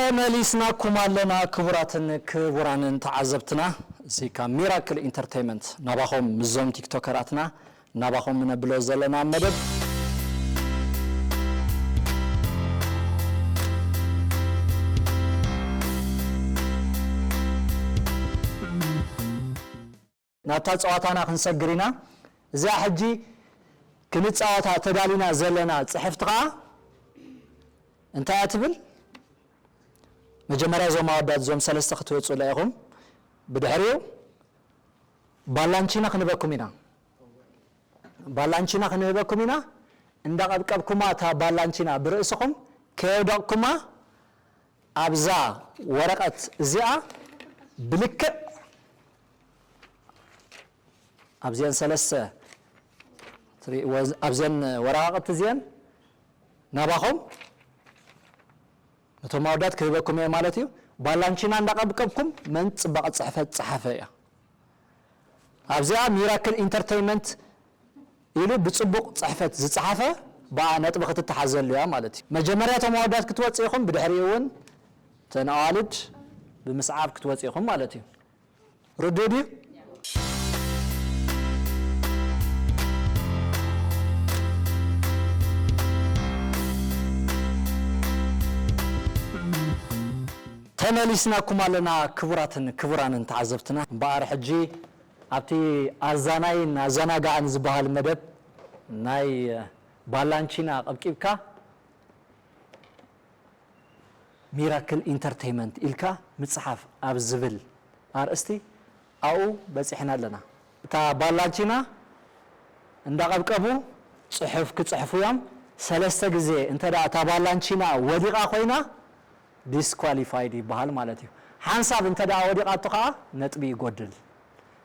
ተመሊስናኩም ኣለና ክቡራትን ክቡራንን ተዓዘብትና። እዚ ካብ ሚራክል ኢንተርቴይመንት ናባኹም ምስዞም ቲክቶከራትና ናባኹም ነብሎ ዘለና መደብ። ናብታ ጸዋታና ክንሰግር ኢና። እዚኣ ሕጂ ክንጻወታ ተዳሊና ዘለና ጽሕፍቲ ኸኣ እንታይ እያ ትብል? መጀመርያ እዞም ኣወዳት እዞም ሰለስተ ክትወጹ ኢኹም። ብድሕሪኡ ባላንቺና ክንህበኩም ኢና። ባላንቺና ክንህበኩም ኢና። እንዳቐብቀብኩማ እታ ባላንቺና ብርእስኹም ከየውደቕኩማ ኣብዛ ወረቐት እዚኣ ብልክዕ ኣብዚአን ሰለስተ ትሪእዎ፣ ኣብዚአን ወረቓቕቲ እዚአን ናባኹም ነቶም ኣወዳት ክህበኩም እየ ማለት እዩ። ባላንቺና እንዳቐብቀብኩም መን ጽባቕ ጽሕፈት ጸሓፈ እያ። ኣብዚኣ ሚራክል ኢንተርቴይመንት ኢሉ ብጽቡቕ ጽሕፈት ዝጸሓፈ ብኣ ነጥቢ ክትተሓዘሉ እያ ማለት እዩ። መጀመርያ እቶም ኣወዳት ክትወጽእ ኢኹም፣ ብድሕሪኡ እውን እተን ኣዋልድ ብምስዓብ ክትወጽእ ኢኹም ማለት እዩ። ርዱእ ድዩ? ተመሊስናኩም ኣለና ክቡራትን ክቡራንን ተዓዘብትና። እምበኣር ሕጂ ኣብቲ ኣዛናይን ኣዘናጋዕን ዝበሃል መደብ ናይ ባላንቺና ቀብቂብካ ሚራክል ኢንተርቴይመንት ኢልካ ምጽሓፍ ኣብ ዝብል ኣርእስቲ ኣብኡ በጺሕና ኣለና። እታ ባላንቺና እንዳቐብቀቡ ጽሑፍ ክጽሕፉ እዮም። ሰለስተ ግዜ እንተ ደኣ እታ ባላንቺና ወዲቓ ኮይና ዲስኳሊፋይድ ይበሃል ማለት እዩ። ሓንሳብ እንተ ደኣ ወዲቓቶ ከኣ ነጥቢ ይጎድል።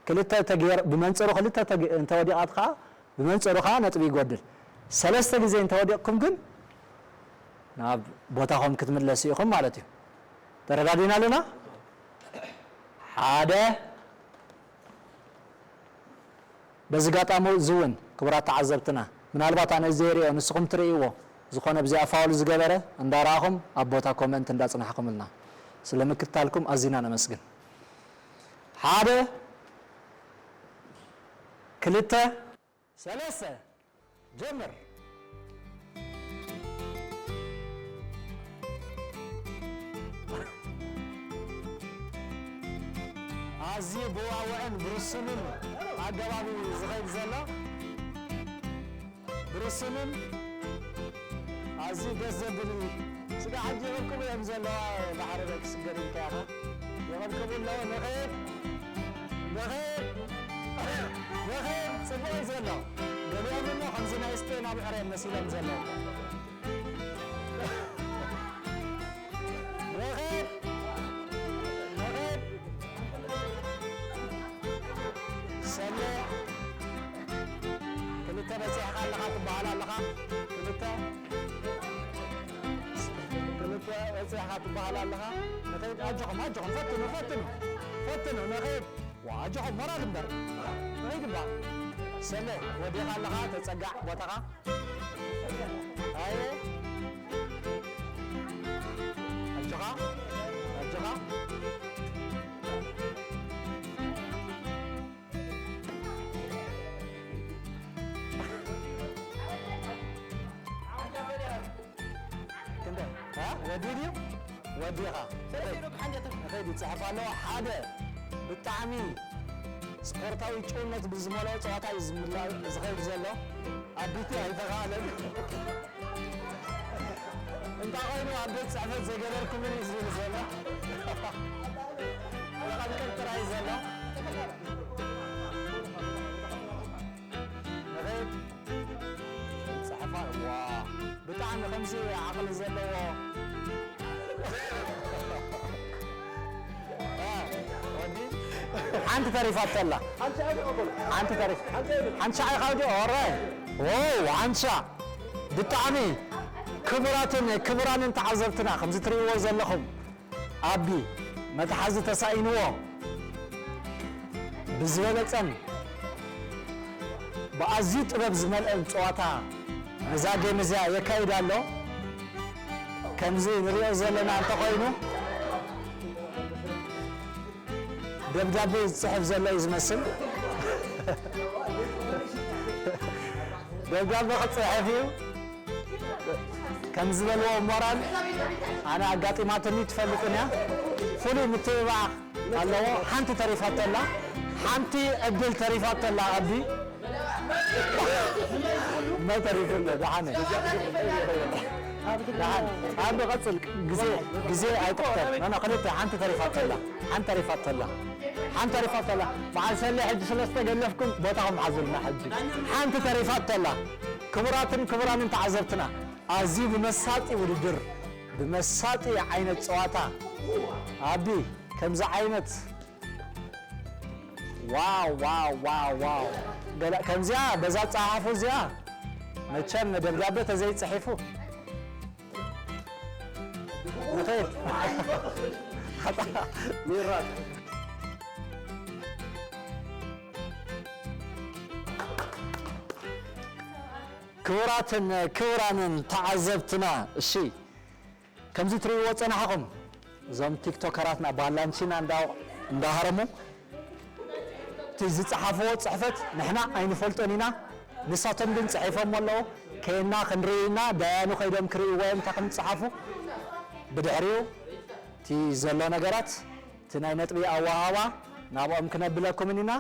ክልተ ተገይር-፣ ብመንጽሩ ክልተ ተገ-፣ እንተ ወዲቓት ከኣ ብመንጽሩ ከኣ ነጥቢ ይጎድል። ሰለስተ ግዜ እንተ ወዲቕኩም ግን ናብ ቦታኹም ክትምለሱ ኢኹም ማለት እዩ። ተረዳዲና ኣለና? ሓደ። በዚ ጋጣሚ እዚ እውን ክቡራት ተዓዘብትና፣ ምናልባት ኣነ ዘይርእዮ ንስኹም ትርእይዎ ዝኾነ ብዚኣ ፋውል ዝገበረ እንዳረኣኹም ኣብ ቦታ ኮመንት እንዳጽናሕኩምልና ስለ ምክትታልኩም ኣዚና ነመስግን። ሓደ፣ ክልተ፣ ሰለስተ፣ ጀምር። ኣዝዩ ብዋውዕን ብርሱንን ኣገባብ እዩ ዝኸይድ ዘሎ። ብርሱንን ኣዝዩ ደስ ዘብል እዩ። ስጋ ሕጂ ይቕብቅቡ እዮም ዘለዋ፣ ባሕሪ በይ ክስገር ኢልካ ኢኻ። ይቕብቅቡ ኣለዉ። ንኽድ፣ ንኽድ፣ ንኽድ። ጽቡቕ እዩ ዘሎ። ገሊኦም እሞ ከምዚ ናይ ስፔን ኣብ ዕረ እዮም መሲሎም ዘለዉ። ንኽድ፣ ንኽድ። ሰሌ፣ ክልተ በጺሕካ ኣለኻ ትበሃል ኣለኻ። ክልተ፣ ክልተ በጺሕካ ትበሃል ኣለኻ። ንኸይድ፣ ኣጆኹም፣ ኣጆኹም፣ ፈትኑ፣ ፈትኑ፣ ፈትኑ፣ ንኸይድ። ዋ፣ ኣጆኹም፣ ሞራል እምበር። ንኸይድ እባ። ሰሌ፣ ወዲኻ ኣለኻ፣ ተጸጋዕ ቦታኻ። ኣየ። ኣጆኻ፣ ኣጆኻ። ክንደይ? እ? ወዲ ድዩ? ወዲኻ። ንኸይድ ይጽሕፍ ኣለዎ። ሓደ፣ ብጣዕሚ ስፖርታዊ ጭውነት ብዝመልኦ ጸዋታ እዩ ዝምላእ ዝኸይድ ዘሎ። ኣቢቲ ኣይተኻእለን። እንታይ ኮይኑ ኣብ ቤት ጽሕፈት ዘይገበርኩምን እዩ ዝብል ዘሎ። ይቐልቀል ጥራይ ዘሎ። ንኸይድ። ጸሓፋ፣ ዋ፣ ብጣዕሚ ከምዚ ዓቕሊ ዘለዎ። እ፣ ወዲ፣ ሓንቲ ተሪፋቶ ኣላ። ሓንቲ ተሪፍ-፣ ሓንቲ ሻዕ ኢኻ ወዲ፣ ኦራይ። ዎው፣ ሓንቲ ሻዕ። ብጣዕሚ ክቡራትን ክቡራንን ተዓዘብትና፣ ከምዚ ትርእይዎ ዘለኹም፣ ኣቢ መትሓዚ ተሳኢንዎ ብዝበለጸን ብኣዝዩ ጥበብ ዝመልአን ጸዋታ ነዛ ጌም እዚኣ የካይድ ኣሎ። ከምዚ ንሪኦ ዘለና እንተኾይኑ፣ ደብዳቤ ዝጽሕፍ ዘሎ እዩ ዝመስል። ደብዳቤ ክጽሕፍ እዩ። ከም ዝበልዎ ሞራል ኣነ ኣጋጢማትኒ ትፈልጥን እያ። ፍሉይ ምትብባዕ ኣለዎ። ሓንቲ ተሪፋቶ ኣላ። ሓንቲ ዕድል ተሪፋቶ ኣላ። ኣቢ መተሪፍለ ደሓነ። ደሓን። ኣቢ ቀጽል። ግዜ፣ ግዜ ኣይትቕተል። ኖ፣ ኖ፣ ክልተ፣ ሓንቲ ተሪፋቶ ኣላ። ሓንቲ ተሪፋቶ ኣላ። ሓንቲ ተሪፋቶ ኣላ። በዓል ሰሌ ሕጂ ስለዝተገለፍኩም ቦታኹም ሓዙልና ሕጂ። ሓንቲ ተሪፋቶ ኣላ። ክቡራትን ክቡራንን ተዓዘብትና፣ ኣዝዩ ብመሳጢ ውድድር፣ ብመሳጢ ዓይነት ጸዋታ፣ ኣቢ ከምዚ ዓይነት ዋው፣ ዋው፣ ዋው፣ ዋው። ገለ ከምዚኣ በዛ ጸሓፉ እዚኣ መቸም ደብዳቤ ተዘይጽሒፉ። ንኸይድ። ሚራ። ክቡራትን ክቡራንን ተዓዘብትና፣ እሺ፣ ከምዚ ትርእይዎ ጸናሕኹም፣ እዞም ቲክቶከራትና ባላንቺና እንዳ-፣ እንዳሃረሙ፣ እቲ ዝጸሓፍዎ ጽሕፈት ንሕና ኣይንፈልጦን ኢና፣ ንሳቶም ግን ጽሒፎሞ ኣለዉ። ከየና ክንርኢ ኢና፣ ዳያኑ ከይዶም ክርእይዎ እዮም፣ እንታይ ከም ዝጸሓፉ። ብድሕሪኡ እቲ ዘሎ ነገራት፣ እቲ ናይ ነጥቢ ኣወሃባ ናብኦም ክነብለኩምን ኢና።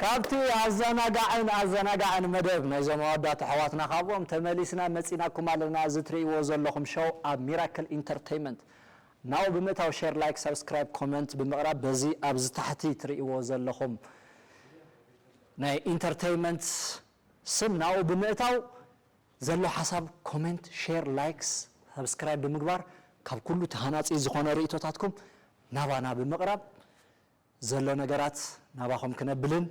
ካብቲ ኣዘናጋዕን ኣዘናጋዕን መደብ ናይዞም ኣወዳት ኣሕዋትና ካብኦም ተመሊስና መጺናኩም ኣለና። እዚ ትርእይዎ ዘለኹም ሾው ኣብ ሚራክል ኢንተርተይመንት። ናብኡ ብምእታው ሼር፣ ላይክ፣ ሳብስክራይብ፣ ኮመንት ብምቕራብ በዚ ኣብዚ ታሕቲ ትርእይዎ ዘለኹም ናይ ኢንተርተይመንት ስም ናብኡ ብምእታው ዘሎ ሓሳብ ኮመንት፣ ሼር፣ ላይክስ፣ ሳብስክራይብ ብምግባር ካብ ኩሉ ተሃናጺ ዝኾነ ርእይቶታትኩም ናባና ብምቕራብ ዘሎ ነገራት ናባኹም ክነብልን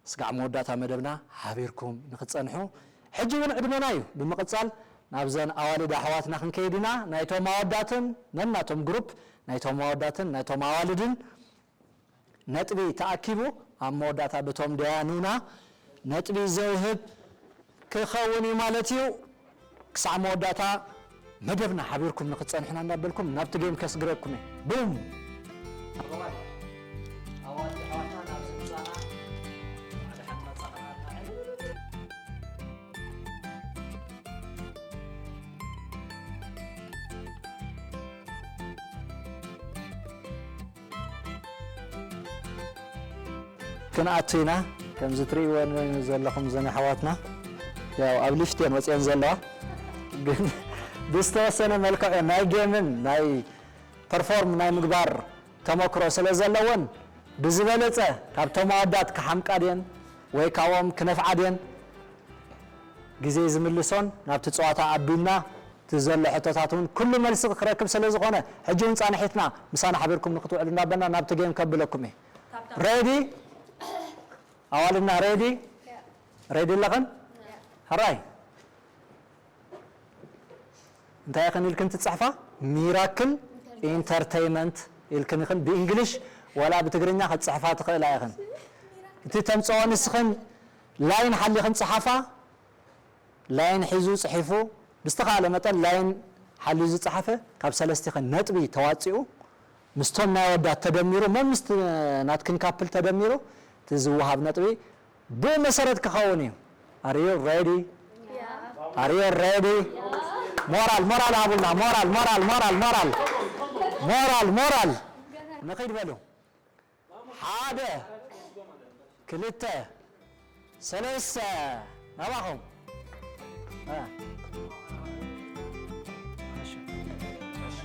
ስጋዕ መወዳእታ መደብና ሓቢርኩም ንኽትጸንሑ ሕጂ እውን ዕድመና እዩ። ብምቕጻል ናብዘን ኣዋልድ ኣሕዋትና ክንከይድ ኢና። ናይቶም ኣወዳትን ነናቶም ግሩፕ ናይቶም ኣወዳትን ናይቶም ኣዋልድን ነጥቢ ተኣኪቡ ኣብ መወዳእታ በቶም ደያኑና ነጥቢ ዘውህብ ክኸውን እዩ ማለት እዩ። ክሳዕ መወዳእታ መደብና ሓቢርኩም ንኽትጸንሑና እንዳበልኩም ናብቲ ጌም ከስግረኩም እየ። ቡም! ክንኣቱ ኢና። ከምዚ ትርእይወን ዘለኹም እዘን ኣሕዋትና ያው ኣብ ሊፍት እየን ወፅየን ዘለዋ፣ ግን ብዝተወሰነ መልክዕ ናይ ጌምን ናይ ፐርፎርም ናይ ምግባር ተመክሮ ስለ ዘለወን ብዝበለፀ ካብቶም ኣወዳት ክሓምቃ ድየን ወይ ካብኦም ክነፍዓ ድየን ግዜ ዝምልሶን ናብቲ ፀዋታ ኣቢልና እቲ ዘሎ ሕቶታት እውን ኩሉ መልሲ ክረክብ ስለ ዝኾነ ሕጂ እውን ፃንሒትና ምሳና ሓቢርኩም ንክትውዕሉ እናበልና ናብቲ ጌም ከብለኩም እየ። ሬዲ ኣዋልና ሬዲ ሬዲ ኣለኽን? ሕራይ እንታይ ኢኽን ኢልክን ትጽሕፋ? ሚራክል ኢንተርተይመንት ኢልክን ኢኽን ብእንግሊሽ ወላ ብትግርኛ ክትጽሕፋ ትኽእላ ኢኽን። እቲ ተምጽኦ ንስኽን ላይን ሓሊኽን ጽሓፋ። ላይን ሒዙ ጽሒፉ ብዝተኻእለ መጠን ላይን ሓልዩ ዝጸሓፈ ካብ ሰለስቲኽን ነጥቢ ተዋጺኡ ምስቶም ናይ ኣወዳት ተደሚሩ እሞ ምስቲ ናትክን ካፕል ተደሚሩ እቲ ዝወሃብ ነጥቢ ብኡ መሰረት ክኸውን እዩ። Are you ready? Are you ready? ሞራል ሞራል ሃቡልና። ሞራል ሞራል ሞራል ሞራል ሞራል ሞራል ንኺድ በሉ። ሓደ ክልተ ሰለስተ ናባኹም። እ። እሺ፣ እሺ።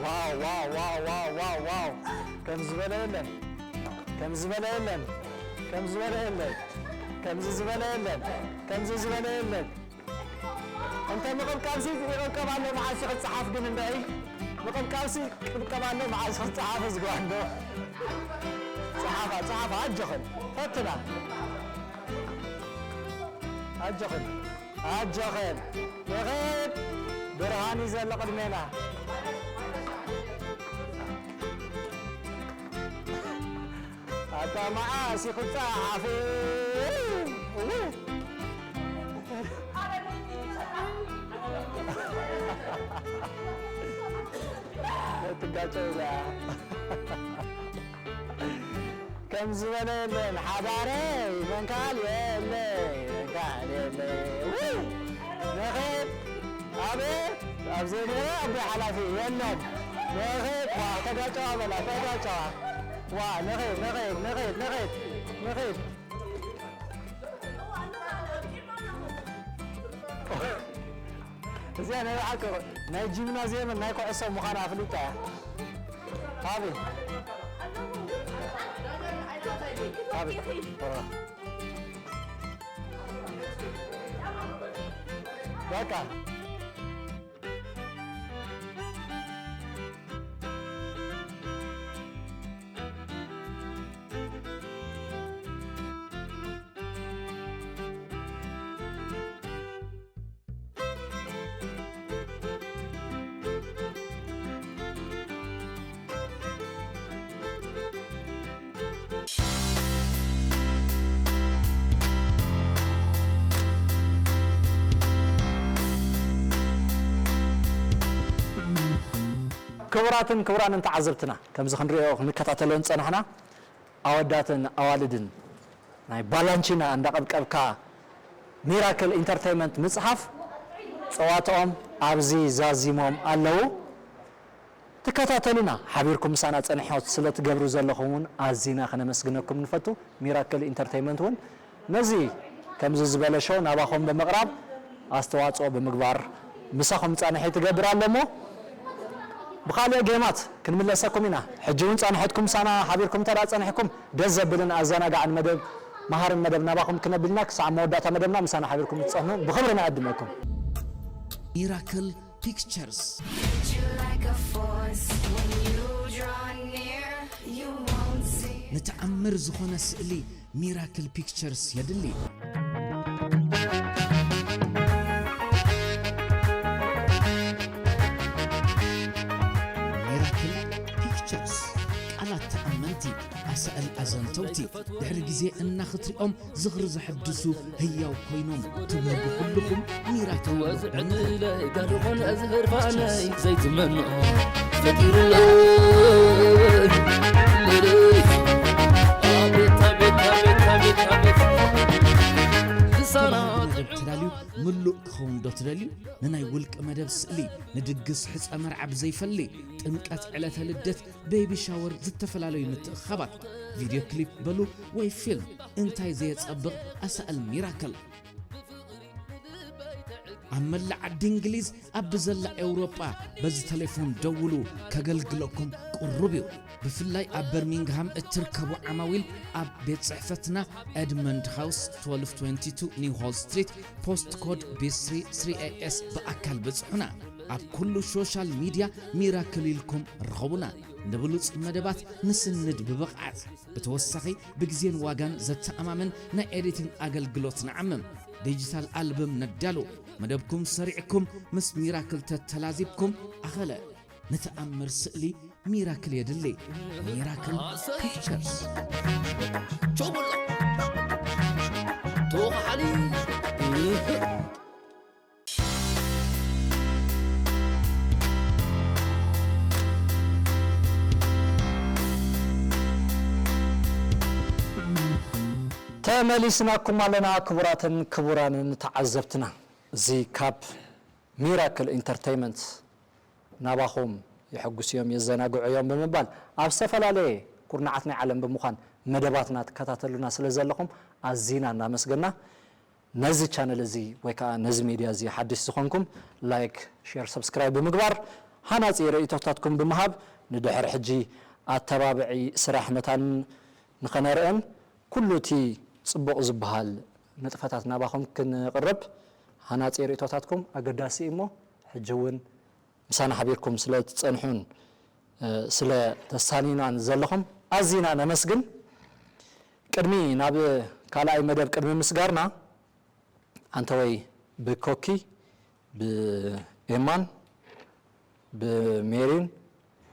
ዋው ዋው ዋው ዋው ዋው ዋው። ከም ዝበለ የለን፣ ከም ዝበለ የለን፣ ከም ዝበለ የለን፣ ከምዚ ዝበለ የለን፣ ከምዚ ዝበለ የለን። እንተ ምቕብቃብሲ ይቕብቀብ ኣሎ መዓልቲ ክጸሓፍ ግን እንድዒ ምቕብቃብሲ ቅብቀብ ኣሎ መዓልቲ ክጸሓፍ ዝግባ ኣሎ። ጸሓፋ ጸሓፋ ኣጆኽን ፈትና ኣጆኽን ኣጆኽን ንኽድ ብርሃን እዩ ዘሎ ቅድሜና። ኣታ መዓስ ይኽጻ ዓፉ። ትጋጨው ኢላ። ከም ዝበለ የለን ሓዳረይ፣ መንካል የለይ፣ መንካል የለይ። ውይ! ንኸይድ። ኣቤት! ኣብ ዘይነበረ ኣቦይ ሓላፊ የለን። ንኸይድ። ዋ፣ ተጋጨዋ በላ፣ ተጋጨዋ። ዋ፣ ንኸይድ፣ ንኸይድ፣ ንኸይድ፣ ንኸይድ፣ ንኸይድ። እዚኣ ናይ ብሓቂ ናይ ጂምናዝየምን ናይ ኩዕሶ ምዃና ኣፍሊጣ እያ። ሃቢ። ሃቢ። በቃ። ክቡራትን ክቡራንን ተዓዘብትና፣ ከምዚ ክንሪኦ ክንከታተሎ ዝጸናሕና፣ ኣወዳትን ኣዋልድን ናይ ባላንቺና እንዳቐብቀብካ ሚራክል ኢንተርተይመንት ምጽሓፍ ጸዋትኦም ኣብዚ ዛዚሞም ኣለዉ። ትከታተሉና፣ ሓቢርኩም ምሳና ጸንሖት ስለ ትገብሩ ዘለኹም እውን ኣዚና ከነመስግነኩም ንፈቱ። ሚራክል ኢንተርተይመንት እውን ነዚ ከምዚ ዝበለ ሾው ናባኹም ብምቕራብ ኣስተዋጽኦ ብምግባር ምሳኹም ጻንሒ ትገብር ኣሎ እሞ፣ ብኻልእ ጌማት ክንምለሰኩም ኢና። ሕጂ እውን ጻንሕትኩም ምሳና ሓቢርኩም እንተ ደኣ ጸኒሕኩም ደስ ዘብልን ኣዘናጋዕን መደብ፣ መሃርን መደብ ናባኹም ክነብል ኢና። ክሳዕ መወዳእታ መደብና ምሳና ሓቢርኩም ክትጸንሑ ብኽብሪ ንዕድመኩም። ሚራክል ፒክቸርስ። ንተኣምር ዝኾነ ስእሊ ሚራክል ፒክቸርስ የድሊ። ሚራክል ፒክቸርስ፣ ቃላት ተኣመንቲ፣ ኣሳእል ኣዘንተውቲ፣ ድሕሪ ግዜ እናኽትሪኦም ዝኽሪ ዘሐድሱ ህያው ኮይኖም ትብህጉ ኩልኹም ሚራክል ትወዝዕኒ ለይጋድኾን እዚ ህርፋነይ ዘይትመንኦ ፈጢሩለይ። ኣቤት፣ ኣቤት፣ ኣቤት፣ ኣቤት፣ ኣቤት። ልሳና መደብ ተዳልዩ ምሉእ ክኸውን ዶ ትደልዩ? ንናይ ውልቂ መደብ ስእሊ፣ ንድግስ ሕጸ መርዓ ብዘይፈሊ፣ ጥምቀት፣ ዕለተ ልደት፣ ቤቢ ሻወር፣ ዝተፈላለዩ ምትእኽኻባት፣ ቪድዮ ክሊፕ በሉ ወይ ፊልም፣ እንታይ ዘየጸብቕ ኣሳእል ሚራክል። ኣብ መላእ ዓዲ እንግሊዝ፣ ኣብ ብዘላ ኤውሮጳ በዚ ተሌፎን ደውሉ፣ ከገልግለኩም ቅሩብ እዩ። ብፍላይ ኣብ በርሚንግሃም እትርከቡ ዓማዊል፣ ኣብ ቤት ጽሕፈትና ኤድመንድ ሃውስ፣ ትወልፍ ትወንቲ ቱ ኒው ሆል ስትሪት፣ ፖስት ኮድ ቢ ስሪ ስሪ ኤ ኤስ ብኣካል ብጽሑና። ኣብ ኩሉ ሶሻል ሚድያ ሚራክል ኢልኩም ርኸቡና። ንብሉጽ መደባት ንስንድ ብብቕዓት። ብተወሳኺ ብግዜን ዋጋን ዘተኣማምን ናይ ኤዲቲንግ ኣገልግሎት ንዓምም። ዲጂታል ኣልበም ነዳሉ። መደብኩም ሰሪዕኩም ምስ ሚራክል ተተላዚብኩም ኣኸለ። ንተኣምር ስእሊ ሚራክል የድሊ። ሚራክል ፒክቸርስ። ቾቡላ። ተወኻሓሊ። ተመሊስናኩም ኣለና ክቡራትን ክቡራንን ተዓዘብትና። እዚ ካብ ሚራክል ኢንተርተይመንት ናባኹም የሐጉሱ እዮም፣ የዘናግዑ እዮም ብምባል ኣብ ዝተፈላለየ ኩርናዓት ናይ ዓለም ብምዃን መደባትና ትከታተሉና ስለ ዘለኹም ኣዚና እናመስገና፣ ነዚ ቻነል እዚ ወይ ከዓ ነዚ ሚድያ እዚ ሓድሽ ዝኾንኩም ላይክ፣ ሼር፣ ሰብስክራይብ ብምግባር ሃናጺ ርእይቶታትኩም ብምሃብ ንድሕሪ ሕጂ ኣተባብዒ ስራሕ መታን ንኸነርእን ኩሉ እቲ ጽቡቕ ዝበሃል ንጥፈታት ናባኹም ክንቕርብ ሃናጺ ርእይቶታትኩም ኣገዳሲ እዩ እሞ ሕጂ እውን ምሳና ሓቢርኩም ስለ ትጸንሑን፣ እ፣ ስለ ተሳንዩናን ዘለኹም ኣዚና ነመስግን። ቅድሚ ናብ ካልኣይ መደብ ቅድሚ ምስጋርና፣ ኣንተወይ ብኮኪ፣ ብኤማን፣ ብሜሪን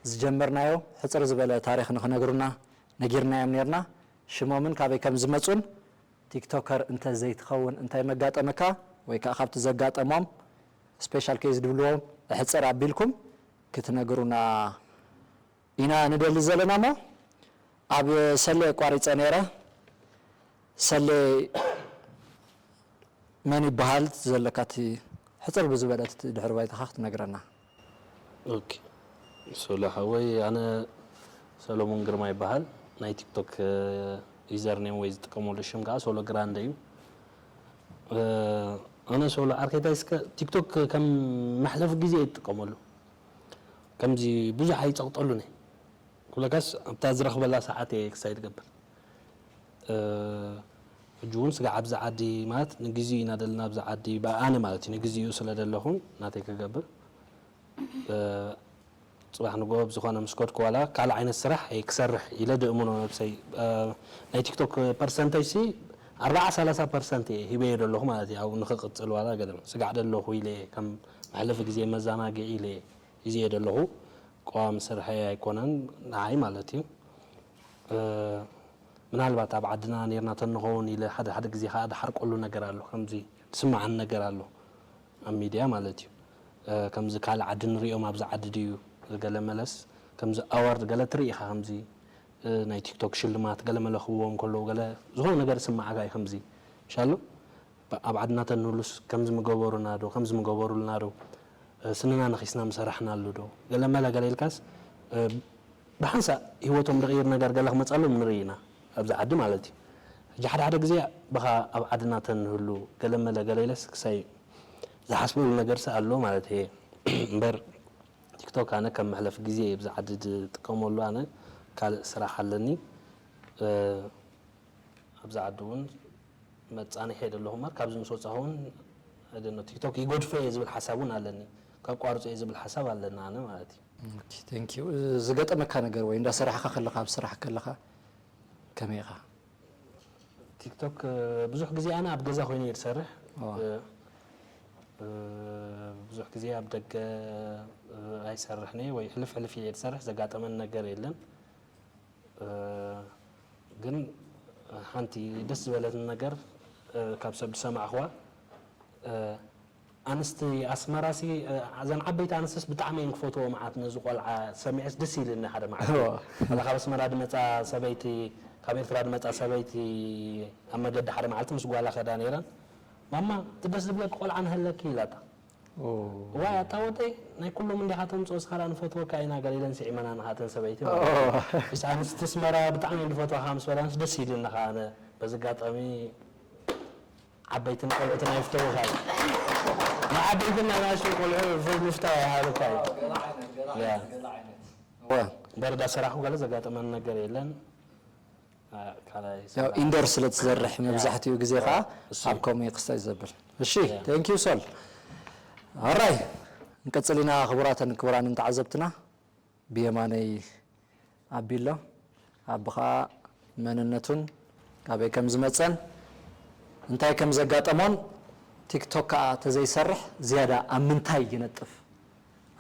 ዝጀመርናዮ ሕጽር ዝበለ ታሪኽ ንኽነግሩና ነጊርናዮም ኔርና። ሽሞምን ካበይ ከም ዝመጹን፣ ቲክቶከር እንተ ዘይትኸውን እንታይ መጋጠመካ፣ ወይ ከኣ ካብቲ ዘጋጠሞም ስፔሻል ኬዝ ድብልዎም ሕጽር ኣቢልኩም ክትነግሩና ኢና ንደሊ ዘለና። እሞ ኣብ ሰሌ ኣቋሪጸ ነይረ። ሰሌ መን ይበሃል? ዘለካ እቲ ሕጽር ብዝበለት ድሕሪ ባይታኻ ክትነግረና። ኦኬ። ሶሎ ሓወይ፣ ኣነ ሰሎሞን ግርማ ይበሃል። ናይ ቲክቶክ ዩዘር ኔም ወይ ዝጥቀመሉ ሽም ከዓ ሶሎ ግራንደ እዩ። ኣነ ሶሎ ዓርከይታይ እስከ ቲክቶክ ከም መሕለፊ ግዜ ይጥቀመሉ። ከምዚ ብዙሕ ኣይፀቕጠሉን እየ። ኩለካስ ኣብታ ዝረኽበላ ሰዓት እየ ክሳይ ትገብር። ሕጂ እውን ስጋዕ ኣብዚ ዓዲ ማለት ንግዚኡ ኢና ዘለና ኣብዚ ዓዲ ኣነ ማለት እዩ ንግዚኡ ስለ ዘለኹ ናተይ ክገብር። ጽባሕ ንግሆ ብዝኾነ ምስ ከድኩ ዋላ ካልእ ዓይነት ስራሕ እየ ክሰርሕ ኢለ ድእምኖ ነብሰይ። ናይ ቲክቶክ ፐርሰንተጅ ሲ ኣርባዓ ሰላሳ ፐርሰንት እየ ሂበዮ ዘለኹ ማለት እዩ። ኣብኡ ንኽቕጽል ዋላ ገለ ስጋዕ ደለኹ ኢለ እየ ከም መሕለፊ ግዜ መዘናግዒ ኢለ እየ ሒዘዮ ዘለኹ። ቀዋሚ ስርሐይ ኣይኮነን ንዓይ ማለት እዩ። ምናልባት ኣብ ዓድና ኔርና ተንኸውን ኢለ ሓደ ሓደ ግዜ ከዓ ድሓርቀሉ ነገር ኣሎ። ከምዚ ዝስምዓኒ ነገር ኣሎ ኣብ ሚድያ ማለት እዩ። ከምዚ ካልእ ዓዲ ንሪኦም ኣብዚ ዓዲ ድዩ ገለ መለስ ከምዚ ኣዋርድ ገለ ትርኢ ኢኻ ከምዚ ናይ ቲክቶክ ሽልማት ገለ መለ ክህብዎም ከለዉ ገለ ዝኾነ ነገር ዝስምዓካ እዩ ከምዚ ምሻሉ ኣብ ዓድና ተንህሉስ ከምዚ ምገበሩና ዶ ከምዚ ምገበሩልና ዶ ስንና ነኺስና ምሰራሕናሉ ዶ ገለ መለ ገለ ኢልካስ ብሓንሳእ ሂወቶም ድቕይር ነገር ገለ ክመፃሎም ንርኢ ኢና ኣብዚ ዓዲ ማለት እዩ። ሕጂ ሓደ ሓደ ግዜ ብኻ ኣብ ዓድና ተንህሉ ገለ መለ ገለ ኢለስ ክሳይ ዝሓስበሉ ነገርስ ኣሎ ማለት እየ እምበር ቲክቶክ ኣነ ከም መሕለፊ ግዜ እየ ብዚ ዓዲ ዝጥቀመሉ ኣነ ካልእ ስራሕ ኣለኒ ኣብዚ ዓዲ እውን መፃንሒ እየ ዘለኹ እምበር ካብዚ ምስ ወፃኹ እውን ቲክቶክ ይጎድፎ እየ ዝብል ሓሳብ እውን ኣለኒ ከቋርፆ እየ ዝብል ሓሳብ ኣለኒ ኣነ ማለት እዩ። ዝገጠመካ ነገር ወይ እንዳሰራሕካ ከለካ ኣብ ስራሕ ከለካ ከመይ ኢኻ? ቲክቶክ ብዙሕ ግዜ ኣነ ኣብ ገዛ ኮይነ እየ ዝሰርሕ ብዙሕ ግዜ ኣብ ደገ ኣይሰርሕን እየ ወይ ሕልፍ ሕልፍ እየ ዝሰርሕ ዘጋጠመን ነገር የለን። ግን ሓንቲ ደስ ዝበለትኒ ነገር ካብ ሰብ ዝሰማዕኽዋ ኣንስቲ ኣስመራሲ እዘን ዓበይቲ ኣንስትስ ብጣዕሚ እየን ክፈትዎ መዓት ነዚ ቆልዓ ሰሚዐስ ደስ ኢልኒ ሓደ መዓልቲ ወላ ካብ ኣስመራ ድመፃ ሰበይቲ ካብ ኤርትራ ድመፃ ሰበይቲ ኣብ መገዲ ሓደ መዓልቲ ምስ ጓላ ከዳ ነይረን ማማ እቲ ደስ ዝብለኪ ቆልዓ ንሃለኪ ኢላታ ዋይ ኣታ ወደይ ናይ ኩሎም እንዲኻ ተምፅኦ እስኻ ደኣ ንፈትወካ ኢና ገለ ኢለን ስዒመና ንኻተን ሰበይቲ ማለት እዩ። ምስ ኣንስቲ ኣስመራ ብጣዕሚ እየን ዝፈትዋኻ ምስ በላንስ ደስ ኢልኒ ኸዓ ኣነ በዚ ኣጋጣሚ ዓበይትን ቆልዑትን ኣይፍተውኻ እዩ። ንዓበይትን ናይ ናእሽቱ ቆልዑ ፍርዲ ፍታው ኣይሃበካ እዩ። ያ። እምበር እንዳሰራሕኩ ገለ ዘጋጠመኒ ነገር የለን። ካልኣይ ያው ኢንዶር ስለ ትሰርሕ መብዛሕትኡ ግዜ ከዓ እሱ ኣብ ኮሚክ ስታይ ዘብል እሺ ቴንክ ዩ ሶል ኣራይ ንቀፅል ኢና ክቡራተን ክቡራንን ተዓዘብትና ብየማነይ ኣቢ ኣሎ ኣቢ ከዓ መንነቱን ካበይ ከም ዝመፀን እንታይ ከም ዘጋጠሞን ቲክቶክ ከዓ ተዘይሰርሕ ዝያዳ ኣብ ምንታይ ይነጥፍ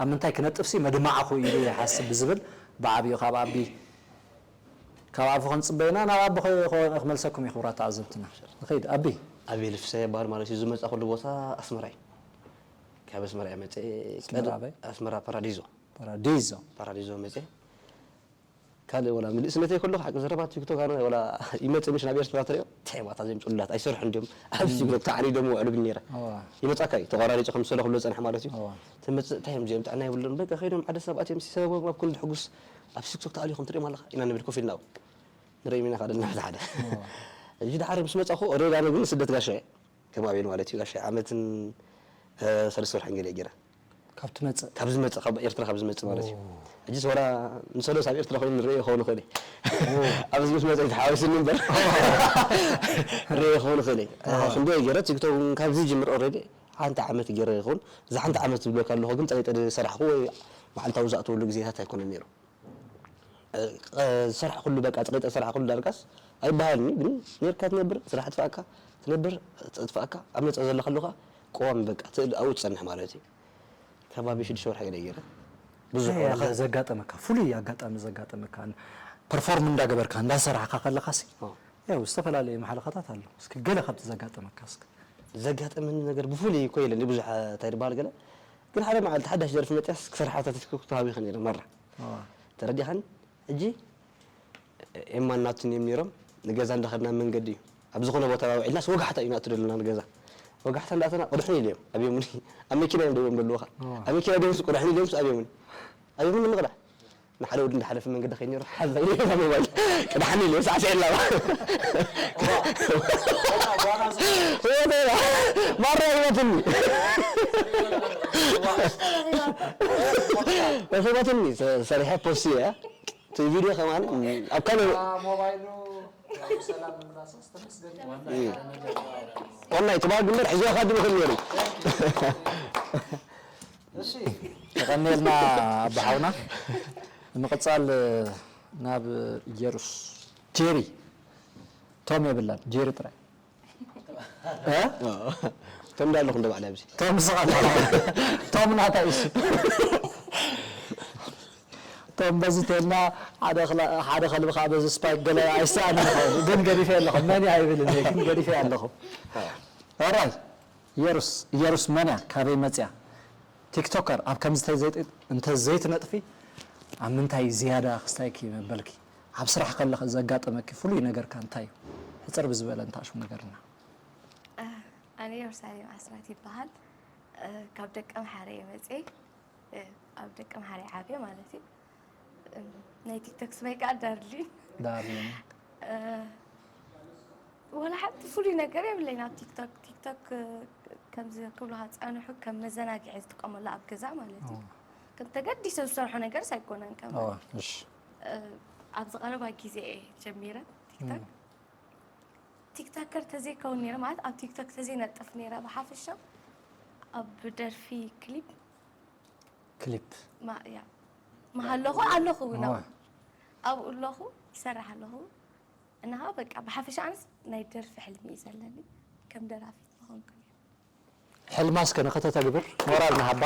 ኣብ ምንታይ ክነጥፍሲ መድማዕኹ ኢሉ ይሓስብ ብዝብል ብዓብዩ ካብ ኣቢ ካብ ኣፉ ክንፅበ ኢና ናብ ኣቢ ክመልሰኩም እዩ ክቡራት ተዓዘብትና ንኸይድ ኣቢ ኣቢ ልፍሰ ይበሃል ማለት እዩ ዝመፃ ኩሉ ቦታ ኣስመራ እዩ ካብ ኣስመራ እየ መፀ ኣስመራ ፓራዲዞ ፓራዲዞ ፓራዲዞ መፀ ካልእ ወላ ንእስነተይ ከለኹ ሓቂ ዘረባ ቲክቶክ ኣነ ወላ ይመጽእ ምሽ ናብ ኤርትራ ትሪኦ እንታይ ዋታ ዘም ጽላት ኣይሰርሑ እንዲም ኣብ ቲክቶክ ተዓሪዶም ውዕሉ ብኔረ ይመጻካ እዩ ተቋራሪጹ ከም ሰለ ክብሎ ጸንሕ ማለት እዩ ትመጽእ እንታይ እዮም እዚኦም ጥዕና ይብሉን በቃ ከይዶም ዓደ ሰባት እዮም ሲሰበቦም ኣብ ኩሉ ድሕጉስ ኣብ ቲክቶክ ተኣሊኹም ትሪኦም ኣለኻ ኢና ንብል ኮፍ ኢልና ንርኢ ኢና ካደልና ሓደ ሕጂ ድሓር ምስ መጻኹ ኦሬድ ኣነ ግን ስደት ጋሻ እየ ከም ኣቤል ማለት እዩ ጋሻ ዓመትን ሰለስተ ወርሕን ገለ ገይረ ካብ ትመጽእ ካብ ዝመጽእ ካብ ኤርትራ ካብ ዝመጽእ ማለት እዩ ሕጂስ ወላ ንሰለስ ኣብ ኤርትራ ኮይኑ ንርእዮ ይኸውን ይኽእል ኣብዚ ምስ መጸ ተሓዋዊስኒ እምበር ርእዮ ይኸውን ይኽእል ክንደይ ገይረ ቲክቶክ ካብዚ ጅምር ኦልሬዲ ሓንቲ ዓመት ገይረ ይኸውን እዛ ሓንቲ ዓመት ዝብለካ ኣለኹ ግን ጠሪጠ ዝሰራሕኩ ወይ መዓልታዊ ዝኣተወሉ ግዜታት ኣይኮነን ነይሩ ዝሰርሕ ኩሉ በቃ ፀቂጠ ዝሰርሕ ኩሉ ዳርጋስ ኣይበሃልኒ ግን ነርካ ትነብር ስራሕ ትፍኣካ ትነብር ትፍኣካ ኣብ ነፃ ዘለካ ኣለካ ቆዋሚ በቃ ትእል ኣብኡ ትፀንሕ ማለት እዩ ከባቢ ሽዱሽተ ወርሒ ገለ ገይረ ብዙሕ እንታይ ወላ ኣለ ዘጋጠመካ ፍሉይ ኣጋጣሚ ዘጋጠመካ ፐርፎርም እንዳገበርካ እንዳሰራሕካ ከለኻሲ ያው ዝተፈላለየ ማሕለኻታት ኣሎ። እስኪ ገለ ካብቲ ዘጋጠመካ እስኪ። ዘጋጠመኒ ነገር ብፍሉይ እኮ የለን፣ ብዙሕ እንታይ ዝበሃል ገለ፣ ግን ሓደ መዓልቲ ሓዳሽ ደርፊ መፅያስ ክሰርሓ እታ ቲክቶክ ተሃዊኸ ነይረ መራ። ተረዲኻኒ? ሕጂ ኤማን ናቱን እዮም ነይሮም። ንገዛ እንዳኸድና መንገዲ እዩ፣ ኣብ ዝኾነ ቦታ ውዒልናስ ወጋሕታ እዩ ናቱ ደለና ንገዛ። ወጋሕታ እንዳእተና ቅድሑኒ ኢለዮም ኣብዮምኒ። ኣብ መኪና እዮም ደይቦም ደለዉኻ። ኣብ መኪና ደይቦምስ ቅድሑኒ ኢለዮምስ ኣብዮምኒ። ኣብዮምኒ ንምቕዳሕ ንሓደ ወዲ እንዳሓለፈ መንገዲ ከይነይሩ ሓዛ ኢለ ሞባይል ቅድሓኒ ኢለ ሳዕስዕ ኢላ ማራ ይመትኒ እኽበትኒ ሰሪሐ ፖስት እያ እቲ ቪድዮ ከማን ኣብ ካልእ ሞባይሉ ሰላም ምምላሶስ ተመስገን ዋና ይትባል ግንበር ሕዝዋ ካድም ይኽእል ነይሩ የቐንየልና ኣባሓውና። ንምቕፃል ናብ ኢየሩስ ጄሪ ቶም የብላን ጄሪ ጥራይ ቶም ዳ ኣለኹ እንደ ባዕላ ኣብዚ ቶም ስቓ ቶም ናታ እሱ ቶም በዚ ተልና ሓደ ከልቢ ከዓ በዚ ስፓይክ ገለ ኣይሰኣን ግን ገዲፈ ኣለኹ መን ኣይብል ግን ገዲፈ ኣለኹ ራይ የሩስ የሩስ መን እያ? ካበይ መጽያ? ቲክቶከር ኣብ ከምዚ እንተዘይትነጥፊ ኣብ ምንታይ ዝያዳ ክስታይኪ መበልኪ? ኣብ ስራሕ ከለኺ ዘጋጠመኪ ፍሉይ ነገርካ እንታይ እዩ? ሕጽር ብዝበለ እንተኣሽሙ ነገርና። ኣነ የሩሳሌም ኣስራት ይበሃል። ካብ ደቀምሓረ እየ መፅየ። ኣብ ደቀምሓረ ዓብየ ማለት እዩ። ናይ ቲክቶክ ስመይ ከዓ ዳርሊን። ዳርሊን። ወላ ሓንቲ ፍሉይ ነገር የብለይን ኣብ ቲክቶክ። ቲክቶክ ከምዚ ክብሉኻ ዝፀንሑ ከም መዘናግዒ ዝጥቀመሉ ኣብ ገዛ ማለት እዩ። ከም ተገዲሰ ዝሰርሖ ነገርስ ኣይኮነን ከም እሺ ኣብዚ ቀረባ ግዜ እየ ጀሚረ ቲክቶክ። ቲክቶከር ተዘይከውን ነይረ ማለት ኣብ ቲክቶክ ተዘይነጥፍ ነይረ ብሓፈሻ ኣብ ደርፊ ክሊፕ ክሊፕ ማ ያ ማሃለኹ ኣለኹ እውን ኣብኡ ኣብኡ ኣለኹ ይሰርሕ ኣለኹ። እና ኸዓ በቃ ብሓፈሻ ኣነስ ናይ ደርፊ ሕልሚ እዩ ዘለኒ ከም ደራፊት ምኾንኩ እየ። ሕልማ እስከ ንኸተተግብር ሞራል ንሃባ።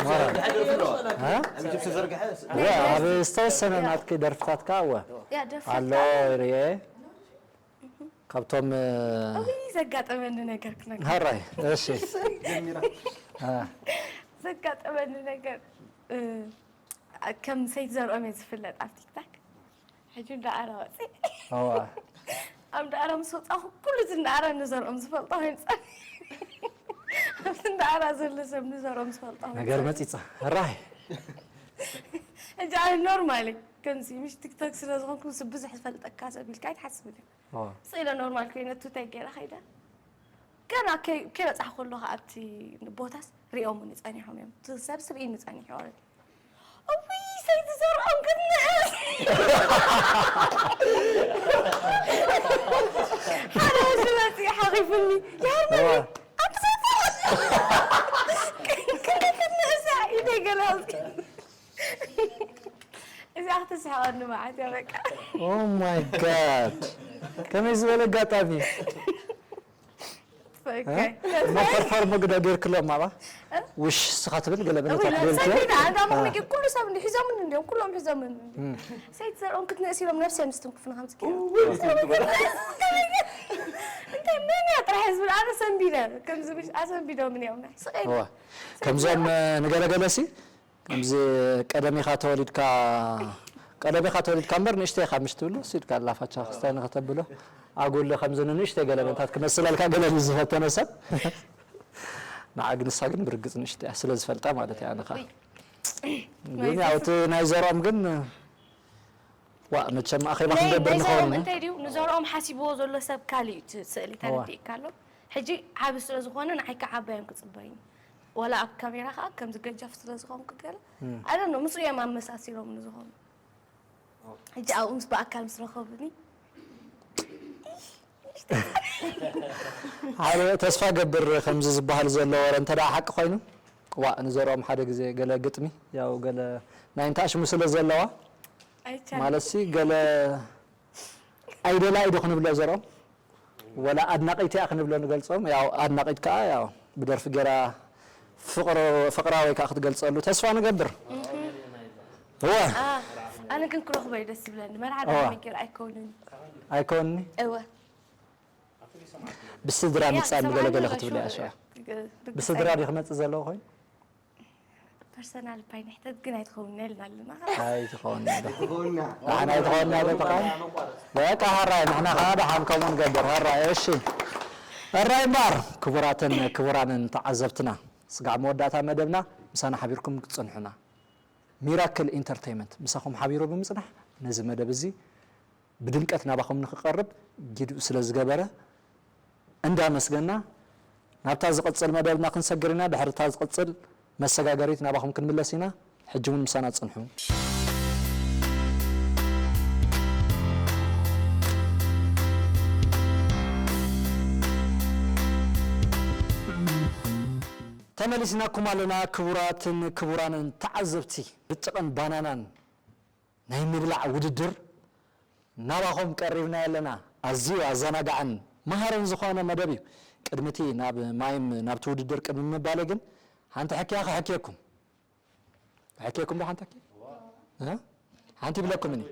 ሞራል። እ? ኣብ ዝተወሰነ ናትኪ ደርፍታት ከዓ እወ ያ ደርፊ ኣሎ ርየ ካብቶም እውይ ዘጋጠመኒ ነገር ክነግር ሃራይ እሺ ጀሚራ ዘጋጠመኒ ነገር እ፣ ከም ሰይቲ ዘርኦም እየ ዝፍለጥ ኣብ ቲክታክ ሕጂ እንዳ ኣራ ወፂ እዋ ኣብ እንዳ ኣራ ምስ ወፃኹ ኩሉ እቲ እንዳ ኣራ ንዘርኦም ዝፈልጦ ኮይኑ ፀኒ ኣብቲ እንዳ ኣራ ዘሎ ሰብ ንዘርኦም ዝፈልጦ ኮይኑ ነገር ፀኒ። መፂፃ ራይ ሕጂ ኣነ ኖርማሊ ከምዚ ምሽ ቲክቶክ ስለ ዝኾንኩ ምስ ብዙሕ ዝፈልጠካ ሰብ ኢልካ ኣይትሓስብን እዩ ስኢለ ኖርማል ኮይነ ቱታይ ገይረ ከይደ ገና ከይበፃሕ ከለኹ ኣብቲ ቦታስ ሪኦሙኒ ፀኒሖም እዮም ሰብ ስርኢኒ ፀኒሑ ኦረዲ እውይ ሰይቲ ዘርኦም ክትንእስ ሓደ ወዲ መፅኡ ሓቂፉኒ ይሃርመኒ ኣቲ ሰይቲ ክንዲ ክትንእስ ኢደይ ገለ ኣውፅእ እዚኣ ክትስሕቐኒ መዓት እያ በቃ Oh my god ከመይ ዝበለ ኣጋጣሚ መፈርፈር መግዶ ጌርክሎም ኣባ ውሽ ስኻ ትብል ገለ ብነታት ደልክዮ ኩሉ ሰብ እንዲ ሒዞምን እንዲዮም ኩሎም ሒዞምን ሰይቲ ዘርኦም ክትንእስ ኢሎም ነፍሰ ምስትንክፍና ከምዚ እንታይ መን እያ ጥራሕ ዝብል ኣነ ሰንቢደ ከምዚ ኣሰንቢዶምን እዮም ስቀይ ከምዞም ንገለገለ ሲ ከምዚ ቀደም ኢኻ ተወሊድካ ቀደም ኢኻ ተወሊድካ እምበር ንእሽተይ ኢኻ ምሽ ትብሎ ሲድካ ኣላፋቻ ክስታይ ንኸተብሎ ኣጉል ከምዚ ንንእሽተይ ገለ መንታት ክመስለልካ ገለ ምስ ዝፈተነ ሰብ ንዓ ግን ንሳ ግን ብርግጽ ንእሽተይ እያ ስለ ዝፈልጣ ማለት እያ ኣነኻ ግን ያው እቲ ናይ ዘርኦም ግን ዋ መቸም ኣኼባ ክንገብር ንኸውን እንታይ ድዩ ንዘርኦም ሓሲብዎ ዘሎ ሰብ ካልእ እዩ እቲ ስእሊ ተረዲእካ ኣሎ ሕጂ ዓቢ ስለ ዝኾነ ንዓይ ከዓ ዓባዮም ክፅበይኒ ዋላ ኣብ ካሜራ ከዓ ከምዚ ገጃፍ ስለ ዝኾንኩ ገለ ኣለ ምስኡ እዮም ኣመሳሲሎም ንዝኾኑ ሕጂ ኣብኡ ምስ ብኣካል ምስ ረኸቡኒ ሓደ ተስፋ ገብር ከምዚ ዝበሃል ዘሎ ወረ እንተ ደኣ ሓቂ ኮይኑ ዋእ ንዘርኦም ሓደ ግዜ ገለ ግጥሚ ያው ገለ ናይ እንታሽሙ ስለ ዘለዋ ማለት ሲ ገለ ኣይደላይ ዶ ክንብሎ ዘርኦም ወላ ኣድናቂት እያ ክንብሎ ንገልጾም ያው ኣድናቂት ከኣ ያው ብደርፊ ገይራ ፍቅሮ ፍቅራ ወይ ከኣ ክትገልጸሉ ተስፋ ንገብር እወ ኣነ ግን ክረኽቦ እዩ ደስ ዝብለኒ። መርዓ እዋ። ዳመገር ኣይከውንን። ኣይኮንኒ እወ። ብስድራ ያ፣ ምጻእ ሰምዓኒ ገለገለ ኣለሽ ክትብለያ ወ-፣ ሸዋ ግ-፣ ብግስ ብስድራ ኣይ- ድዩ ክመጽእ ዘለዎ ኮይኑ? ፐርሰናል ፓይንሕተት ግን ኣይትኸውን ኢልና ኣለና። ኣይትኸውን ኢላ። ንዓና ኣይትኸውን ኢላ ተቓል። በቃ፣ ሃራይ፣ ንሕና ኸዓ ደሓን ከምኡ ንገብር። ሃራይ፣ እሺ። ሃራይ እምበኣር፣ ክቡራትን ክቡራንን ተዓዘብትና፣ ስጋዕ መወዳእታ መደብና ምሳና ሓቢርኩም ክትጽንሑና። ሚራክል ኢንተርተይመንት ምሳኹም ሓቢሩ ብምጽናሕ ነዚ መደብ እዚ ብድምቀት ናባኹም ንኽቐርብ ጊድኡ ስለ ዝገበረ እንዳመስገና፣ ናብታ ዝቕጽል መደብና ክንሰግር ኢና። ድሕሪ እታ ዝቕጽል መሰጋገሪት ናባኹም ክንምለስ ኢና። ሕጂ እውን ምሳና ጽንሑ። ተመሊስናኩም ኣለና ክቡራትን ክቡራንን ተዓዘብቲ። ብርጭቕን ባናናን ናይ ምብላዕ ውድድር ናባኹም ቀሪብና ኣለና። ኣዝዩ ኣዘናጋዕን መሃርን ዝኾነ መደብ እዩ። ቅድሚ እቲ ናብ ማይም ናብቲ ውድድር ቅድሚ ምባለ ግን ሓንቲ ሕክያ ክሕክየኩም። ክሕክየኩም ዶ ሓንቲ ሕክያ? እ? ሓንቲ ይብለኩም እኒ።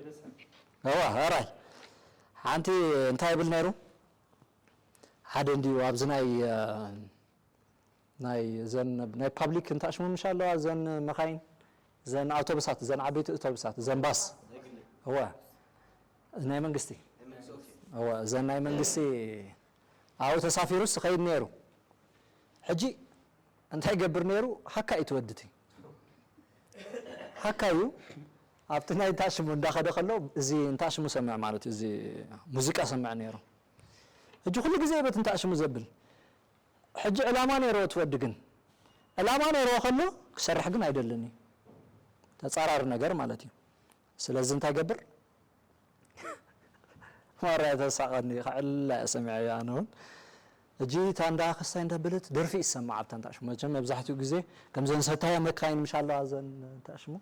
እዋ፣ ራይ። ሓንቲ እንታይ ይብል ነይሩ? ሓደ እንድዩ ኣብዚ ናይ፣ እ፣ ናይ ዘን ናይ ፓብሊክ እንታይ ሽሙ ምሽ ኣለዋ፣ ዘን መኻይን፣ ዘን ኣውቶቡሳት፣ ዘን ዓበይቲ ኣውቶቡሳት፣ ዘን ባስ። እወ። ናይ መንግስቲ። እወ፣ ዘን ናይ መንግስቲ ኣብኡ ተሳፊሩስ ይኸይድ ነይሩ። ሕጂ እንታይ ይገብር ነይሩ? ሃካ እዩ ትወድቲ። ሃካ እዩ። ኣብቲ ናይ እንታይ ሽሙ እንዳኸደ ከሎ፣ እዚ እንታይ ሽሙ ሰምዕ ማለት እዩ፣ እዚ ሙዚቃ ሰምዕ ነይሩ። ሕጂ ኩሉ ግዜ በቲ እንታይ ሽሙ ዘብል። ሕጂ ዕላማ ነይርዎ እቲ ወዲ ግን። ዕላማ ነይርዎ ከሎ ክሰርሕ ግን ኣይደልን እዩ። ተጻራሪ ነገር ማለት እዩ። ስለዚ እንታይ ገብር? ማራ ተሳቐኒ፣ ክዕላ እየ ሰሚዐዮ ኣነ እውን። ሕጂ እታ እንዳ ክስታይ እንዳበለት ደርፊ ይሰማዕ ኣብታ እንታይ ሽሙ። መቸም መብዛሕትኡ ግዜ ከምዘን ሰታያ መካይን ምሽ ኣለዋ፣ ዘን እንታይ ሽሙ።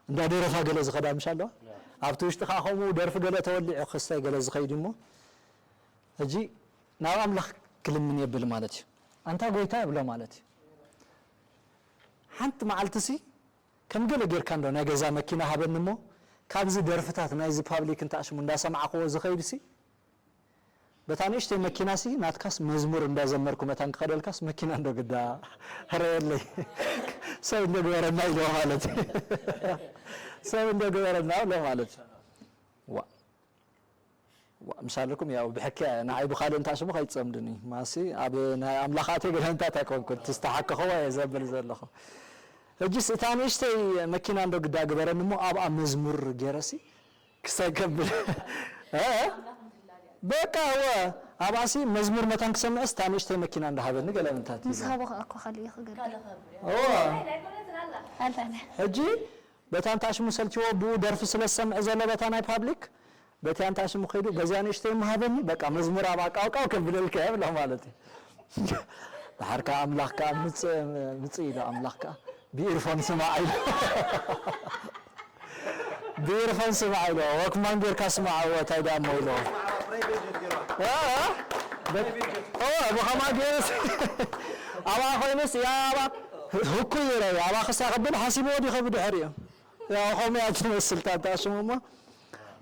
እንዳደረፋ ገለ ዝኸዳ ምሽ ኣለዋ። ኣብቲ ውሽጢ ከዓ ከምኡ ደርፊ ገለ ተወሊዑ ክስታይ ገለ ዝኸይድ እሞ። ሕጂ ናብ ኣምላኽ ክልምን የብል ማለት እዩ። ኣንታ ጎይታ የብሎ ማለት እዩ። ሓንቲ መዓልቲ ሲ ከም ገለ ጌርካ እንዶ ናይ ገዛ መኪና ሃበኒ እሞ ካብዚ ደርፍታት ናይዚ ፓብሊክ እንታይ ሽሙ እንዳሰማዕክዎ ዝኸይድ ሲ በታ ንእሽተይ መኪና ሲ ናትካስ መዝሙር እንዳዘመርኩ መታን ክኸደልካስ መኪና እንዶ ግዳ ረየለይ ሰብ እንዶ ግበረና ኢሎ ማለት እዩ። ሰብ እንዶ ግበረና ብሎ ማለት እዩ። ዋ ዋ፣ ምሻለኩም ያው ብሕኪ ንዓይ ብኻልእ እንታይ ሽሙ ከይትጸምድኒ። ማሲ ኣብ ናይ ኣምላኽ ኣትየ ገለ እንታይ ኣይኮንኩን፣ ትስተሓከኸዋ እየ ዘብል ዘለኹ። ሕጂስ እታ ንእሽተይ መኪና እንዶ ግዳ ግበረኒ እሞ ኣብኣ መዝሙር ገይረሲ ክሳይ ከብል። እ? በቃ እወ፣ ኣብኣሲ መዝሙር መታን ክሰምዕስ እታ ንእሽተይ መኪና እንዳሃበኒ ገለ ምንታት እዩ። ንስኻ ብኸ እኮ ካልእ እዩ ክገብር። እወ። ኣላለ። ሕጂ በታ እንታይ ሽሙ ሰልችዎ ብኡ ደርፊ ስለ ዝሰምዕ ዘሎ በታ ናይ ፓብሊክ በቲ እንታይ ሽሙ ከይዱ በዚያ ንእሽተይ ምሃበኒ በቃ መዝሙር ኣብ ኣቃውቃው ከብለልካ የብላ ማለት እዩ። ድሓር ከዓ ኣምላኽ ከዓ ምጽእ ምጽእ ኢሉ ኣምላኽ ከዓ ብኢርፎን ስማዕ ኢሉ ብኢርፎን ስማዕ ኢሉ ወክማን ጌርካ ስማዕ እወ እንታይ ደኣ እሞ ኢሉ እ? እ? በት- ኦ ብኸማ ገይርስ ኣብኣ ኮይኑስ ያ ኣብኣ ህኩ ይረ ኣብኣ ክሳ ከብል ሓሲብዎ ዲኸ ብድሕሪኡ ያው ከምኡ እያ ትመስል ታንታ ሽሙ እሞ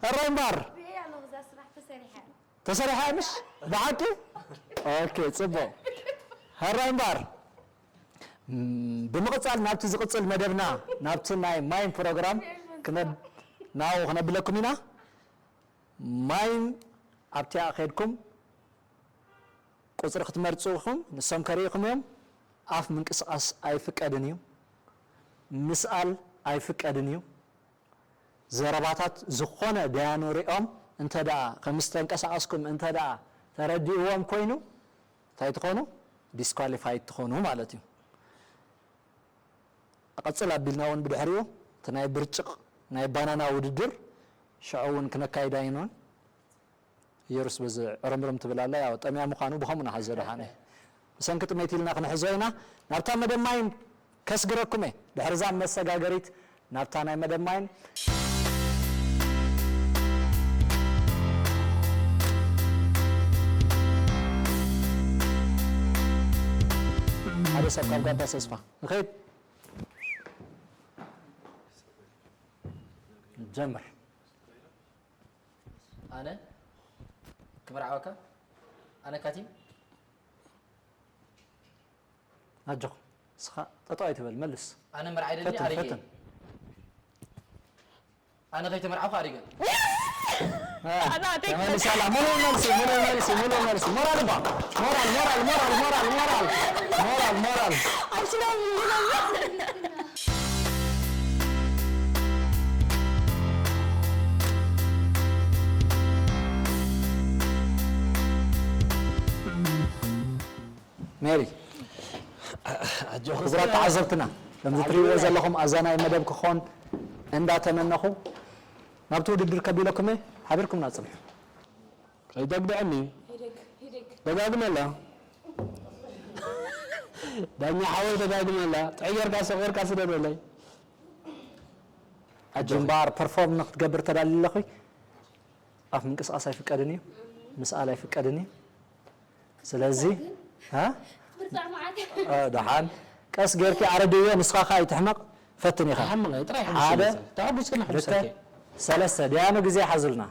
እረ እምበር ተሰሪሓ ምሽ ብሓቂ ኦኬ ጽቡቅ ሀራ እምበር ም፣ ብምቕጻል ናብቲ ዝቕጽል መደብና ናብቲ ናይ ማይም ፕሮግራም ክነ- ናብኡ ክነብለኩም ኢና ማይም ኣብቲኣ ከድኩም ቁፅሪ ክትመርፁ ኢኹም ንሶም ከሪእኹም እዮም ኣፍ ምንቅስቃስ ኣይፍቀድን እዩ ምስኣል ኣይፍቀድን እዩ ዘረባታት ዝኾነ ደያኑ ሪኦም እንተ ደኣ ከም ዝተንቀሳቐስኩም እንተ ደኣ ተረዲእዎም ኮይኑ እንታይ ትኾኑ ዲስኳሊፋይድ ትኾኑ ማለት እዩ ቀፅል ኣቢልና እውን ብድሕሪኡ እቲ ናይ ብርጭቕ ናይ ባናና ውድድር ሽዑ እውን ክነካይዳ ኢንውን እየሩስ በዚ ዕርምርም ትብል ኣላ ያው ጠምያ ምዃኑ ብኸምኡ ንሓዞ ደሓነ ብሰንኪ ጥሜት ኢልና ክንሕዞ ኢና ናብታ መደብ ማይን ከስግረኩም እየ ድሕርዛ መሰጋገሪት ናብታ ናይ መደብ ማይን ሓደ ሰብ ካብ ጋዳ ሰስፋ ንኸይድ ጀምር። ኣነ ክምርዓወካ? ኣነ ካቲም? ኣጆኹ። እስኻ ጠጠው ኣይትበል፣ መልስ። ኣነ መርዓ ይደሊ ፈትን፣ ኣሪገ። ፈትን። ኣነ ከይተመርዓኹ ኣሪገ። አ፣ ኣና ቴክ ተመሊሳ ኣላ። ሙሉእ መልሲ፣ ሙሉእ መልሲ፣ ሙሉእ መልሲ። ሞራል እባ። ሞራል፣ ሞራል፣ ሞራል፣ ሞራል፣ ሞራል። ሞራል፣ ሞራል። ኣብሽራ ሙሉእ ሜሪ፣ ኣጆኹ ክቡራት እስከ ተዓዘብትና፣ ከምዚ ትሪእዎ ዘለኹም ኣዛናይ መደብ ክኾን እንዳተመነኹ፣ ናብቲ ውድድር ከቢለኩም እየ፣ ሓቢርኩምና ጽንሑ። ከይተግድዐኒ። ሂደግ፣ ሂደግ። ደጋግመላ። ዳኛ ሓወይ ደጋግመላ። ጥዕይ ጌርካ ሰቒርካ ስደደለይ። ኣጆኹ። ግንባር ፐርፎርም ንክትገብር ተዳልዩ ኣለኹ። ኣፍ ምንቅስቃስ ኣይፍቀድን እዩ። ምስኣል ኣይፍቀድን እዩ። ስለዚ፣ እ? ብጣዕሚ ዓት። እ፣ ደሓን። ቀስ ጌርኪ ኣረድዮ፣ ንስኻ ኸኣ ኣይትሕመቕ፣ ፈትን ኢኻ። ኣይሕመቕ፣ ጥራይ ሕጉስ ሓደ፣ ይመሰል። ተሐጉስክን ክልተ፣ ኣሕጉሰኪ። ሰለስተ፣ ደያኑ ግዜ ሓዙልና።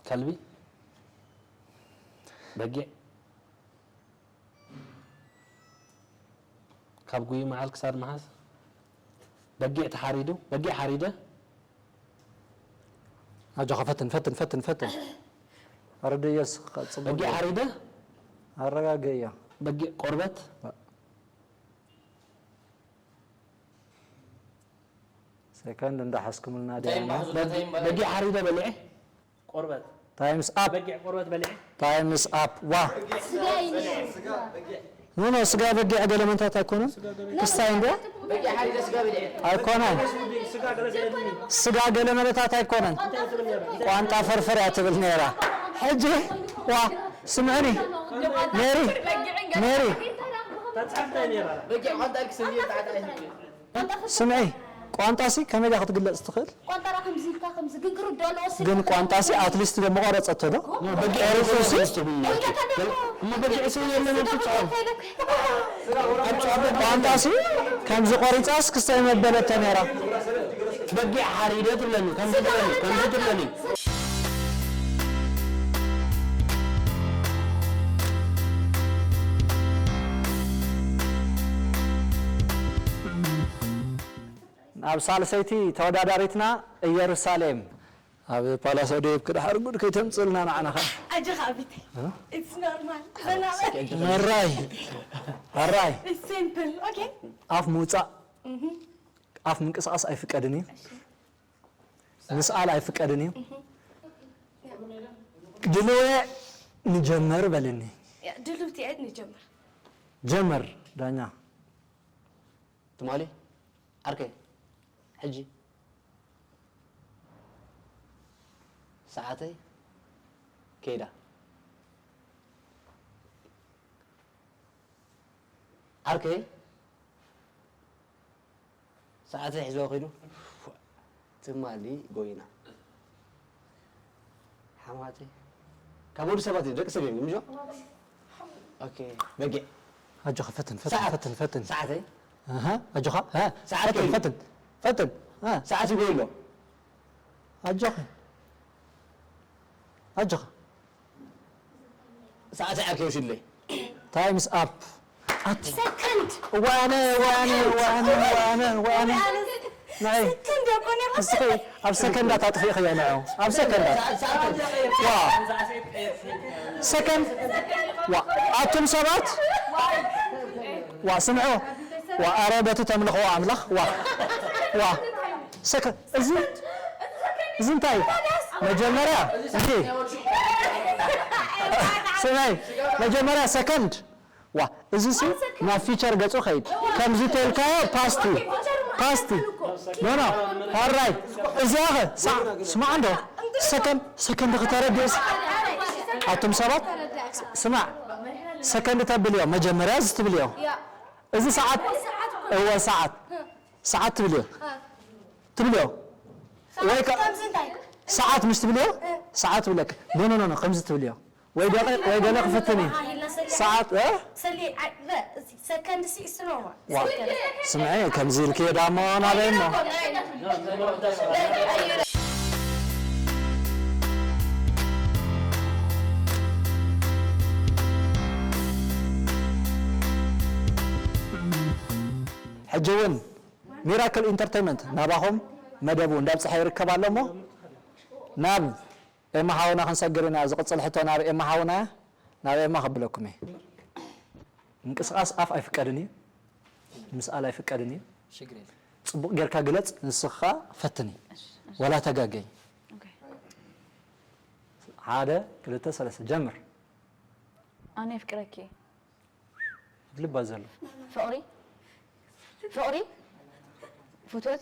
ከልቢ፣ በጊዕ፣ ካብ ጉይ መዓል ክሳድ መሓዝ፣ በጊዕ ተሓሪዱ፣ በጊዕ ሓሪደ። ኣጆኻ ፈትን፣ ፈትን፣ ፈትን፣ ፈትን። ኣረድዮ እስኻ ጽቡቕ በጊዕ ጌርካ። ሓሪደ። ኣረጋግእዮ። በጊዕ ቆርበት። ሰከንድ እንዳሓዝኩምልና እንታይ ዲያና? ይበሃል? እንታይ ይበሃል? በጊዕ ሓሪደ በሊዐ። ቆርበት። ታይምስ ኣፕ። በጊዕ ቆርበት በሊዐ። ታይምስ ኣፕ። ዋ። ስጋ እዩ። ኖ፣ ኖ፣ ስጋ በጊዕ ገለመንታት ኣይኮነን። ክስታይ እንድያ? በጊዕ ሓሪደ ስጋ በሊዐ። ኣይኮነን። ስጋ ገለ ገለ። ስጋ ገለመለታት ኣይኮነን። እንታይ ትብል ነይራ? ቋንጣ ፍርፍር እያ ትብል ነይራ። ሕጂ፣ ዋ፣ ስምዕኒ። ሜሪ፣ ሜሪ። ታጽሓፍ እንታይ ነይራ? በጊዕ ቋንጣ ልክሰ እየ፣ ጣዕጣ እየ። ስምዒ፣ ቋንጣሲ ከመይ ድያ ክትግለጽ ትኽእል? ቋንጣ ራ ከምዚ ኢልካ ከምዚ ግን ክርድኦ ኣለዎ፣ ስል ግን ቋንጣሲ ኣትሊስት ደሞ ቆረጸቶ ዶ? በጊዕ ቆሪጹ ሲ? እሞ በጊዕ ሲ የለን ኣብ ጻዕዳ። ኣብ ጻዕዳ ቋንጣሲ ከምዚ ቆሪጻስ ክስታይ መበለቶ ነይራ። በጊዕ ሓሪደ ትብለኒ፣ ከምዚ ትብለኒ፣ ከምዚ ትብለኒ። ናብ ሳልሰይቲ ተወዳዳሪትና እየሩሳሌም ኣብ ፓላስ ኦዴብ ክድሓር ጉድ ከይተምጽእልና ንዓና ኸኣ። ኣጆኻ ኣቢተይ። እ? It's normal። ዘናበ። መራይ። ኣራይ። It's simple. Okay. ኣፍ ምውጻእ። እህ። ኣፍ ምንቅስቓስ ኣይፍቀድን እዩ። እሺ። ምስኣል ኣይፍቀድን እዩ። እህ። ድልው እየ ንጀምር በልኒ። ያ፣ ድልውቲ እየ ንጀምር። ጀምር ዳኛ። ትማሊ ዓርከይ፣ ሕጂ ሰዓተይ ከይዳ። ዓርከይ፣ ሰዓተይ ሒዝዋ ከይዱ። ትማሊ ጎይና። ሓማተይ። ካብ ወዲ ሰባት እዮም፣ ደቂ ሰብ እዮም፣ ምጆ? ኦኬ፣ በጊዕ። ኣጆኻ፣ ፈትን፣ ፈትን፣ ሰዓት። ፈትን፣ ፈትን። ሰዓተይ። ኣሃ፣ ኣጆኻ፣ እ፣ ሰዓት ፈትን፣ ከይዱ። ፈትን፣ ፈትን፣ እ። ሰዓት ይጎይሎ። ኣጆኻ። ኣጆኻ። ሰዓት ዓርከይ ወሲድለይ። ታይምስ ኣፕ። ኣቲ። ሰከንድ። ዋነ፣ ዋነ፣ ዋነ፣ ዋነ፣ ዋነ። ናይ። ሰከንድ እኮ ነይሩ። እስኺ ኣብ ሰከንዳት ኣጥፊእኽዮ ንዑ። ኣብ ሰከንዳት። ዋ። ሰከንድ። ዋ። ኣቱም ሰባት። ዋ፣ ስምዑ። ዋ፣ ኣረ በቲ ተምልኽዎ ኣምላኽ። ዋ። ዋ። ሰከ-፣ እዚ፣ እዚ እንታይ? መጀመርያ፣ እዚ፣ ስማይ፣ መጀመርያ ሰከንድ። ዋ፣ እዚ ሲ ናብ ፊቸር ገጹ ኸይድ። ከምዚ ተልካዮ ፓስቲ፣ ፓስቲ። ኖ፣ ኖ፣ ኦራይት። እዚኣ ኸ፣ ሳ-፣ ስማዕ እንዶ፣ ሰከንድ፣ ሰከንድ ከተረድእስ። ኣቱም ሰባት፣ ስማዕ፣ ሰከንድ ተብልዮ፣ መጀመርያ እዚ ትብልዮ። እዚ ሰዓት፣ እወ፣ ሰዓት። ሰዓት ትብልዮ። ትብልዮ። ወይ ከ-፣ ከምዚ እንታይ? ሰዓት ምሽ ትብልዮ? እ። ሰዓት ትብለክ። ኖ፣ ኖ፣ ኖ፣ ኖ፣ ከምዚ ትብልዮ። ወይ ደቂቕ ወይ ገለ ክፍትን እዩ። ሰዓት፣ እ? ሰከንድ ሲ ስኖዋ። ዋ፣ ስምዒ፣ ከምዚ ኢልክዮ ዳሞ ናበይ እሞ? ሕጂ እውን ሚራክል ኢንተርቴይንመንት ናባኹም መደቡ እንዳብጽሐ ይርከብ ኣሎ እሞ፣ ናብ ኤማ ሓውና ክንሰግር ኢና። ዝቕጽል ሕቶ ናብ ኤማ ሓውና፣ ናብ ኤማ ከብለኩም እየ። ምንቅስቓስ ኣፍ ኣይፍቀድን እዩ፣ ምስኣል ኣይፍቀድን እዩ። ሽግር የለም። ጽቡቕ ጌርካ ግለጽ፣ ንስኻ ፈትኒ፣ እሺ፣ እሺ። ወላ ተጋገይ። ኦኬ። ሓደ፣ ክልተ፣ ሰለስተ፣ ጀምር። ኣነ የፍቅረኪ። ልባ ዘሎ። ፍቕሪ፣ ፍቕሪ፣ ፍቶት፣